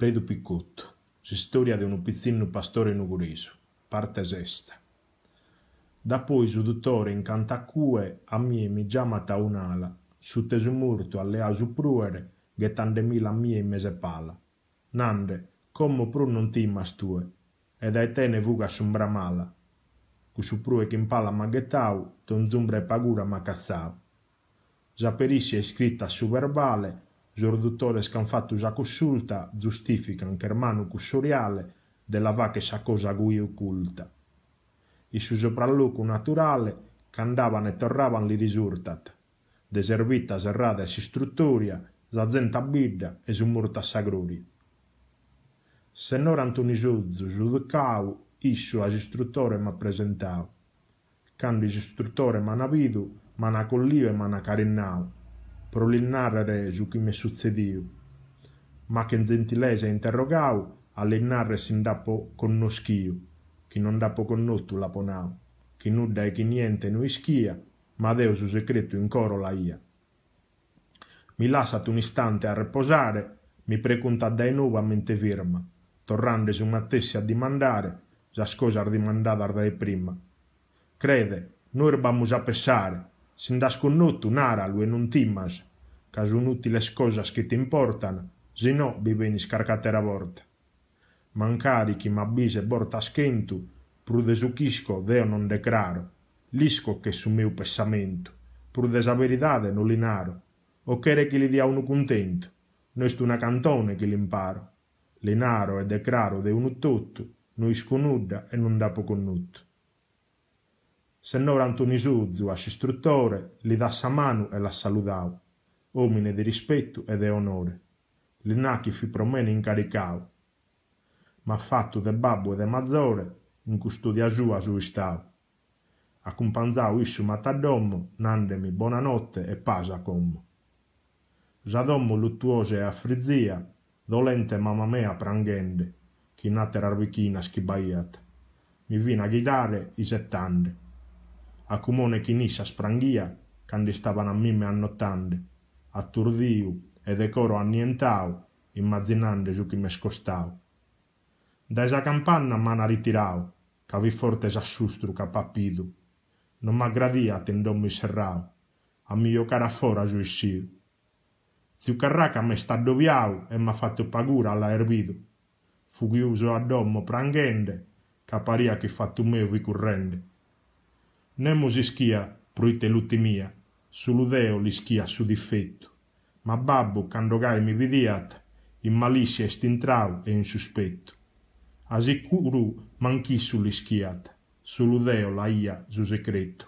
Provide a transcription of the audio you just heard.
Predu Picottu, s'istòria de unu pitzinnu pastore nugoresu, parte sesta. Dapoi su dutore in cant'a cue a mie mi giamat a un'ala, sutta 'e su mortu at leadu su prùere ghetandemila a mie in mes'e pala, nande, como prus non timas tue e dae tene fugat s'umbra mala. Cussu prùere chi in pala m'at ghetadu donz'umbra 'e pagura m'at catzadu. Sa perissia iscrita a su verbale, sos dutores ch'an fatu sa cussulta zustifican ch'est manu cussoriale de la fagher sa cosa cue oculta. In su soprallocu naturale ch'andaban e torraban li risurtat, de s'ervita serrada est s'istruttoria, sa zente a bidda e su mortu a sa groria. Sennor Antoni Sozu zudicau issu a s'istruttore m'at presentau. Cando s'istruttore m'ana bidu, m'ana acolliu e m'ana carinnau, pro lis nàrrere su chi m'est sutzediu. M'at chin zentilesa interrogau a lis nàrrere si nd'apo connoschiu, chi non nd'apo connotu l'apo nau, chi nudda e chi niente no ischia, ma deo su secretu in coro l'aia. Mi lassat un'istante a reposare, mi preguntat dae nou a mente firma, torrande su matessi a dimandare sas cosas dimandadas dae prima. Crede, nois b'amus a pessare, si nd'as connotu nàralu e non timas, ca sun ùtiles cosas chi t'importan, si no bi benis carch'àtera borta. Mancari chi m'abbiset bortas chentu, prus de su ch'isco deo non decraro, L'isco ch'est su meu pessamentu, prus de sa veridade no li naro, o cheret chi li dia unu cuntentu, no est una cantone chi l'imparo. Li naro e decraro de unu totu, no isco nudda e non nd'apo connotu. Sennor Antoni Sozu a s'istruttore li dat sa manu e l'at saludau, omine de rispettu e de onore. Li nat chi fit pro mene incaricau. M'at fatu de babbu e de mazore, in custodia sua so istau. Acumpanzau issu m'at a domo, nandemi bona notte e pasa como. Sa domo luttuosa e afrizia, dolente mama mea pranghende, chin àteras bichinas chi b'aiat, mi fin a ghirare isetande. A cumone chin issas pranghia cando istaban a mimme annotande, aturdiu e de coro annientau, immazinande su chi m'est costau. Dae sa campanna m'ana ritirau, ca fit forte s'assustru ch'ap'apidu. Non m'aggradiat in domo isserrau, a mi jocare a fora so issiu. Tziu Carraca m'est addobiau e m'at fatu pagura a l'aer bidu. Fughiu so a domo pranghende, ca pariat chi fatu meu fit currende. Nemos ischiat proite lu timia, solu deo l'ischia su difetu. Ma babbu, cando gai mi bidiat, in malissia est intrau e in suspetu. A sicuru manch'issu l'ischiat, solu deo l'aia su secretu.